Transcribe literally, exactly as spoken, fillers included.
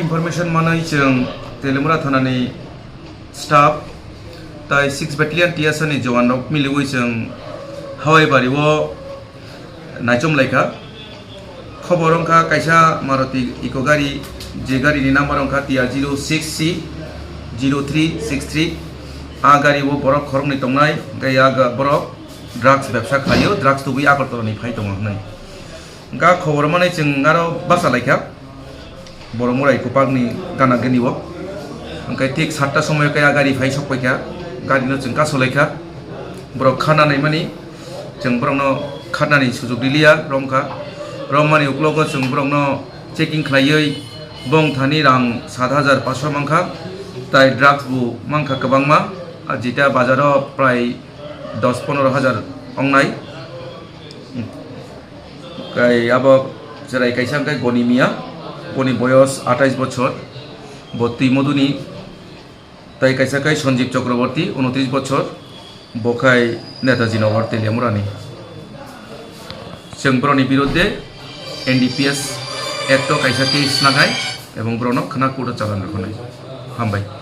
Information manwi chwng Teliamura thanani staff tai six Battalion T S R ni jowan rok miliwi chwng Hawai Bari o naichom laikha. Khobor wngkha kaisa Maruti Eeco gari, je gari ni number wngkha T R zero six C zero three six three. A gari o borok khoroknwi tongnai, hwnkhe a ga-, borok drugs bebsa khlaio, drugs tubui Agartala ni phai tongo hwnwi. Hwnkha khobor manwi chwng aro bacha laikha. Borok Murai Kupakni gana gini o. Hwnkhe thik satta somoyo khe a gari phai sok paikha, gari no chwng kaso laikha. Borok khana naimani chwng borokno khanani sujuk riliya romkha. Romani uklogo chwng borokno checking khlaiwi bongthani rang sat hajar paso mankha, tai drugs bo mankha kwbangma, a jeta bazaro prai dos ponoro hajar ongnai. Kai abo cherai kaisa hwnkhe Goni Miya, boni boyos atais bochor, bo twi moduni, tai kaisa kai Sanjeev Chakraborty, unotris bochor, bo khai Netaji Nagar, Teliamurani. Chwng borokni biruddhe N D P S Act o kaisa case nakhai, ebong borokno khwna court o chalan rwkhanai. Hambai.